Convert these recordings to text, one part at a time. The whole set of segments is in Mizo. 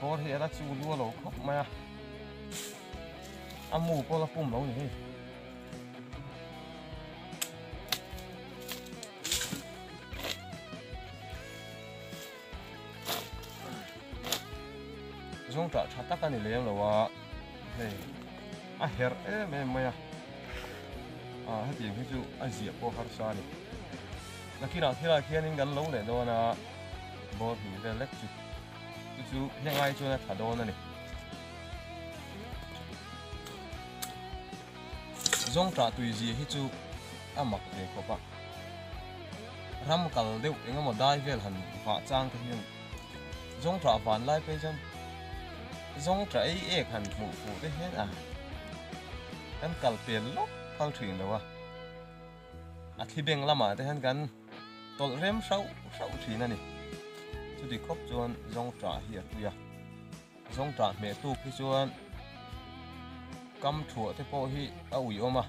bawr hi a la chu lu a lo khawp mai a, a mu pawh la pum lo ni hei. Zawngṭah ṭha tak a ni lem lo a, hei a herh em em mai a, ah hetiang hi chu a ziah pawh harsa a ni. Nakinah thilah khianin kan lo leh dawn a, bawr hnih vel lek chu chu chu heng ai chuan a tha dawn a ni. Zawngṭah tui zia hi chu a mak ve khawp a, ram kal deuh eng emaw dai vel han vah chang te hian zawngṭah van lai phei chuan zawngṭah ei ek han hmuh fuh te hian a kan kal pel lawk phal ṭhin lo a, a thli beng lamah te hian kan tawlh rem hrauh hrauh ṭhin a ni. Chuti khawp chuan zawngṭah hi a tui a. Zawngṭah hmeh tuk hi chuan kam thuah te pawh hi a ui awm a,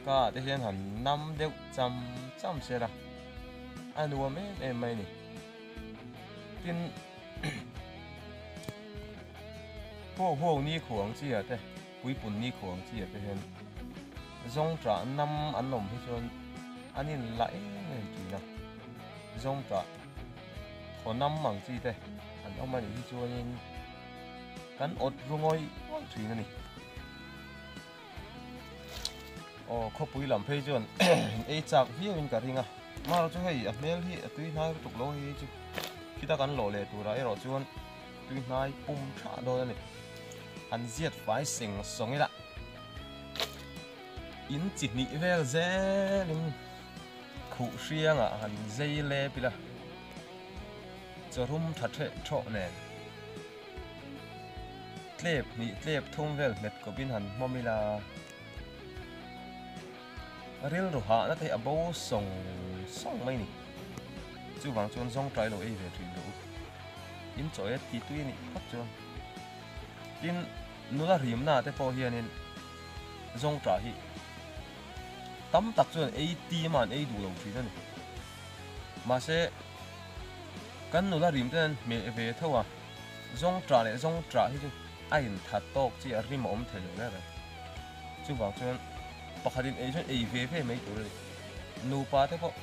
ka ah te hian han nam deuh cham cham sela a nuam em em mai a ni. Tin, huau huau ni khuang chi ah te, puipun ni khuang chi ah te hian zawngṭah nam an awm hi chuan an inla em em ṭhin a, zawngṭah. Thaw nam ang chi te an awm a nih hi chuanin kan awt ru ngawih ngawih thin a ni. Aw khawpui lam phei chuan ei chak viau in ka ring a, mar chu hei a hmel hi a tui hnai lutuk lo hei chu khita kan lawh leh turah erawh chuan tui hnai pum tha dawn a ni. An ziat fai seng sawng ila in chi hnih vel zelin. Khuh hriangah han zei lep ila, chawrum tha theh thawh nen tlep hnih tlep thum vel hmet kawpin han hmawm ila, rilru hahna te hi a bo sawng sawng mai ni. Chuvang chuan zawng tlai lo ei ve thin rawh u. In chaw e ti tui a nih phawt chuan. Tin, nula rimna te pawh hianin zawng tah hi. Tam tak chuan ei tim a an ei duh lo thin a ni. Mahse, kan nula rim ten an hmeh ve tho a, zawng ṭah leh zawng ṭah hi chu a inthat tawk chi a rim a awm thei lo reng reng. Chuvang chuan pakhatin ei chuan ei ve ve mai tur a ni. Nupa te pawh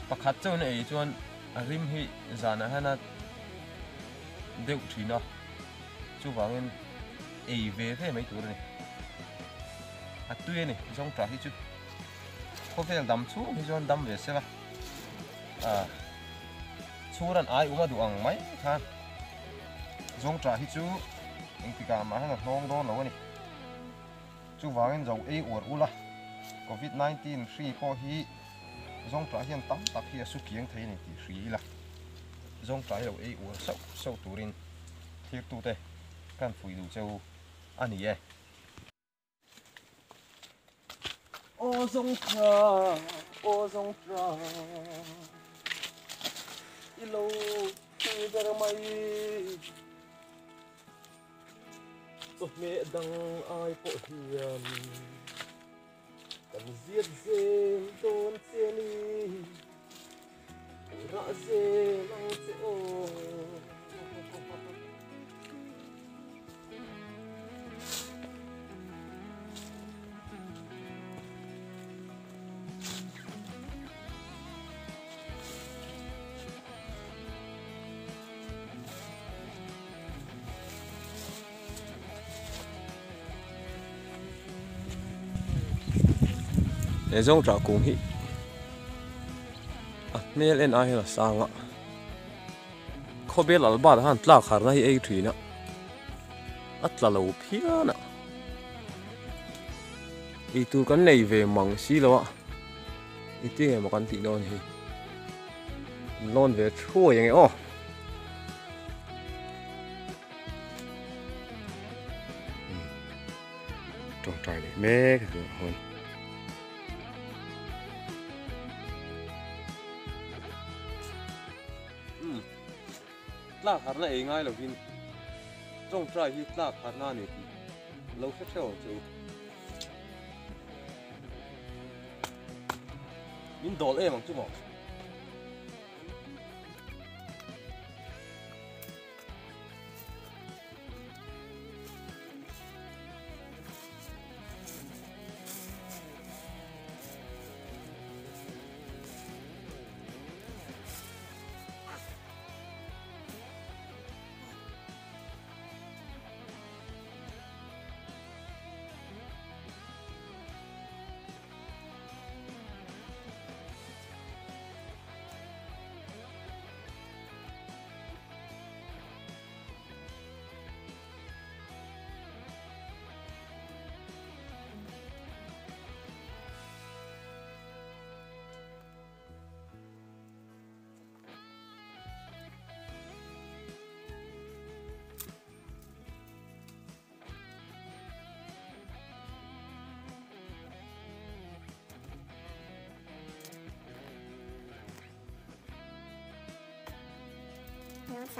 pakhat chauhin a ei chuan a rim hi zanah hian a deuh thin a, chuvangin ei ve ve mai tur a ni. A tui a ni, zawngṭah hi chu khawvel dam chhung hi chuan dam ve sela, ah chhur an ai um a duh ang mai khan zawngṭah hi chu engtikah mah hian a hnawng dawn lo a ni. Chuvangin zo ei uar ula, Covid 19 hri pawh hi zawngṭah hian tam tak hi a su kiang thei a ni tih hri ila, zawngṭah hi lo ei uar sauh sauh turin thirtute kan fuih duh cheu a ni e. Aw zawng tha, aw zawng tha, i lo tui ber mai. Chawhmeh dang ai pawh hian kan ziat zel dawn che ni, rah zel ang che aw. He zawngṭah kung hi a hmel en ai hian a sang a. Khawbel Albert a han tlak harna hi ei thin a, a tla lo phian a, eitur kan nei ve mang si lo a, engtin nge maw kan tih dawn hi, lawn ve thuai ang e aw. Tawngtai leh mek a tunah hawn. Tlak harna ei ngai lovin tawngtai hi tlak harna a ni tih lo hre theuh ang che u. Min dawl em ang chu maw? Kung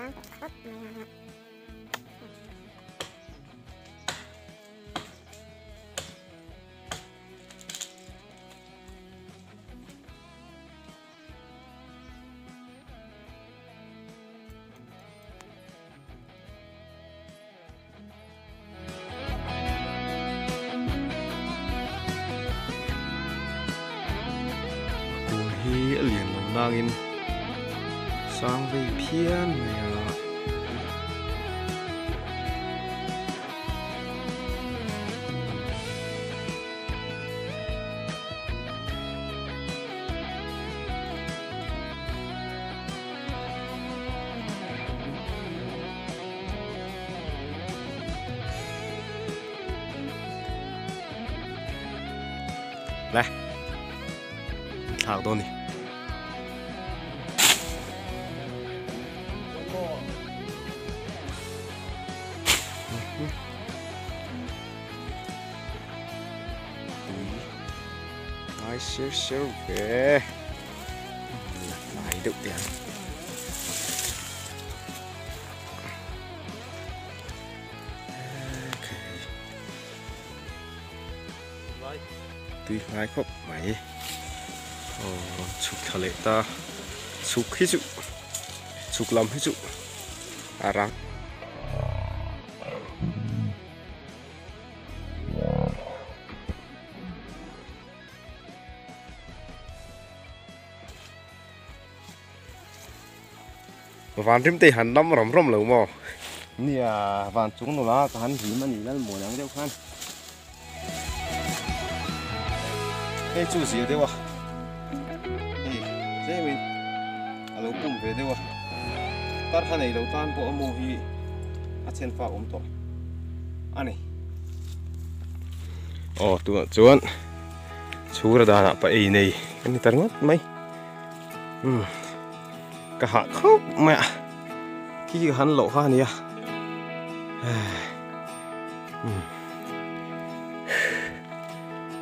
hi a lian lo nangin sang vei phian mai a. Le thlak dawn ni. Ai siêu siêu về lại được tiền. Tuy hai khóc mày chụp thà lệ ta chụp khi chụp chụp làm khi chụp à răng van rim tei han nam ram ram lo mo nia van chung no la ka han hi mani lal mo nang deuh khan hei chu zia deuh a hei tlemin a lo pum ve deuh a tar kha nei lo tan pawh a mu hi a chen fa awm tawh ani aw tunah chuan chhura danah pa ei nei kan ni tar ngawt mai ka hah khawp mai a khi ka han loh kha ania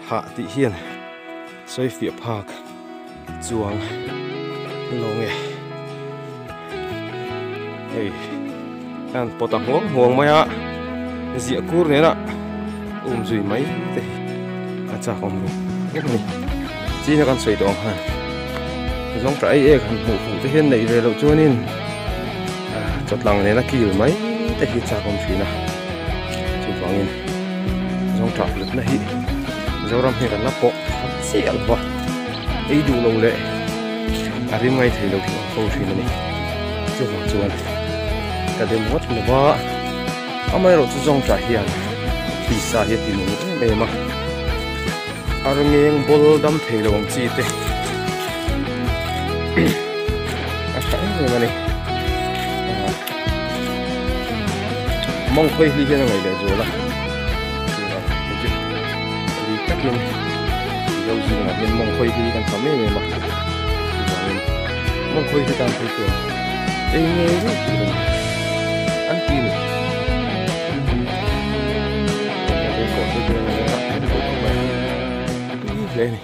hah tih hian sawi fiah phak chuang lo nge hei kan pawt a hmuang hmuang mai a ziah kur nena zui mai te a chak awm ru vek ani china kan sawi tawh ang khan zawng ta ei ek han hmuh fuh te hian neih ve loh chuanin chawtlang nena kil mai te hi chak awm thin a chuvangin zawng ta hlut na hi Zoram hi kan la pawh khat chiah lo va ei duh lo leh a rim ngai thei lo tih ang fo thin ani chuvang chuan ka dem ngawt lo va amaherawh chu zawng ta hian tisa hi a ti nung em em a ar ngeng ball dam thei lo ang chi te a tha em em ani mawng khawi hi hian a ngaih leh zual a takin zo zingah hian mawng khawi hi kan tam em em a chuvangin mawng khawi hi tan phei chuan ei ngei ngei tur ani an ti ni hle ani.